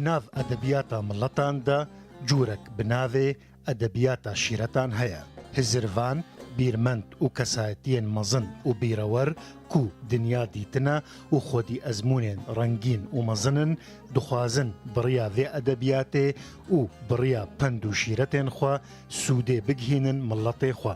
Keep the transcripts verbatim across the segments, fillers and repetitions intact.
Nav edebiyata miletan de cûrek bi navê edebiyata şîretan heye. Hizirvan, bîrmend û kesayetiyên mezin û bîrewer ku dinya dîtine û xwedî ezmûnên rengîn û mezin in, dixwazin bi riya vê edebiyatê û bi riya pend û şîretên xwe sûdê bigihînin miletê xwe.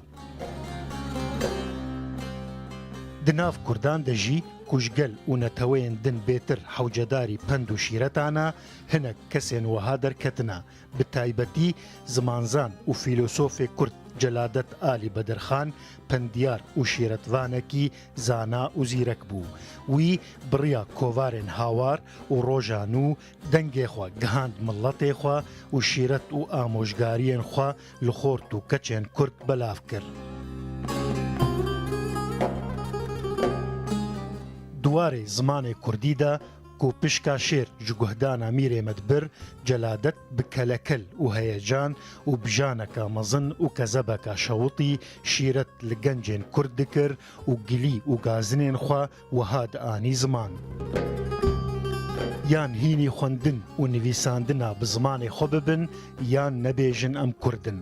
Di nav Kurdan de jî ku ji gel û neteweyên din bêtir hewcedarî pend û şîretan e, hinek kesên wiha derketine. Bi taybetî zimanzan û fîlosofê kurd Celadet Alî Bedirxan pendiyar û şîretvanekî zana û zîrek bû. Wî bi riya kovarên Hawar û Roja Nû dengê xwe gihand miletê xwe û şîret û amojgariyên xwe li xort û keçên kurd belav kir. Di warê zimanê kurdî de ku pişka şêr ji guhdana Mîrê me dibir, Celadet bi kelekel û heyecan û bi janeka mezin û kezebeka şewitî şîret li gencên kurd dikir û gilî û gazinên xwe wiha dianî ziman: Yan hînî xwendin û nivîsandina bi zimanê xwe bibin, yan nebêjin em kurd in.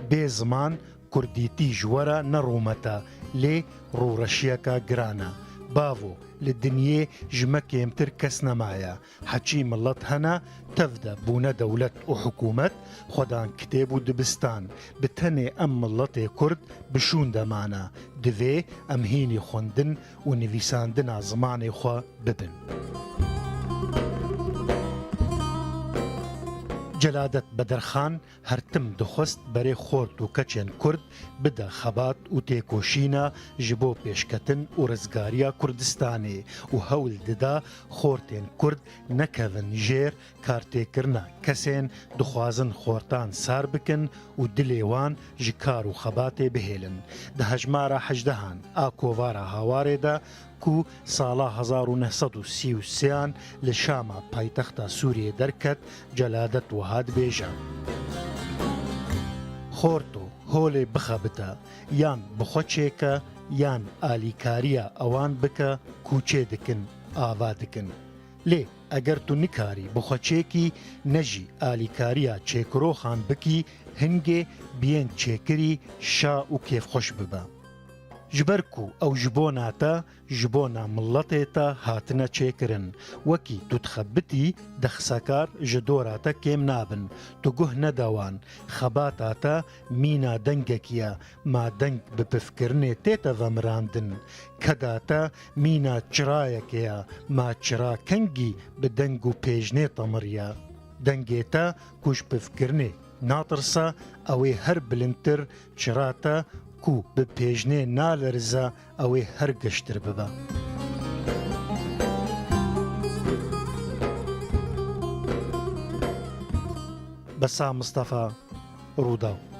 Bê ziman, kurdîtî ji we re ne rûmet e, lê rûreşiyeka giran e. Bavo, li dinyê ji me kêmtir kes nemaye. Heçî milet hene, tev de bûne dewlet û hikûmet, xwedan kitêb û dibistan. Bi tenê em miletê kurd bi şûn de mane. Divê em hînî xwendin û nivîsandina zimanê xwe bibin. Celadet Bedirxan her tim dixwest berê xort û keçên kurd bide xebat û têkoşîna ji bo pêşketin û rizgariya Kurdistanê û hewl dida xortên kurd nekevin jêr kartêkirina kesên dixwazin xortan sar bikin û dilê wan ji kar û xebatê bihêlin. Di hejmara hejdehan a kovara Hawarê de ku sala hezar û neh sed û sî û sêyan li Şama paytexta Sûriyê derket, Celadet wiha dibêje: Xorto, holê bixebite, yan bi xwe çêke, yan alîkariya ewan bike ku çê dikin, ava dikin. Lê eger tu nikarî bi xwe çêkî, ne jî alîkariya çêkiroxan bikî, hingê bi yên çêkirî şa û kêfxweş bibe. Ji ber ku ew ji bona te, ji bona miletê te hatine çêkirin. Wekî tu dixebitî, dexsekar ji dora te kêm nabin. Tu guh nede wan. Xebata te mîna dengekî ye, ma deng bi pifkirinê tête vemirandin. Keda te mîna çirayekê ye, ma çira kengî bi deng û pêjnê temiriye. Dengê te ku ji pifkirinê natirse, ew ê her bilindtir, çira te ku bi pêjnê nalerize, ew ê her geştir bibe. Besa Mistefa, Rûdaw.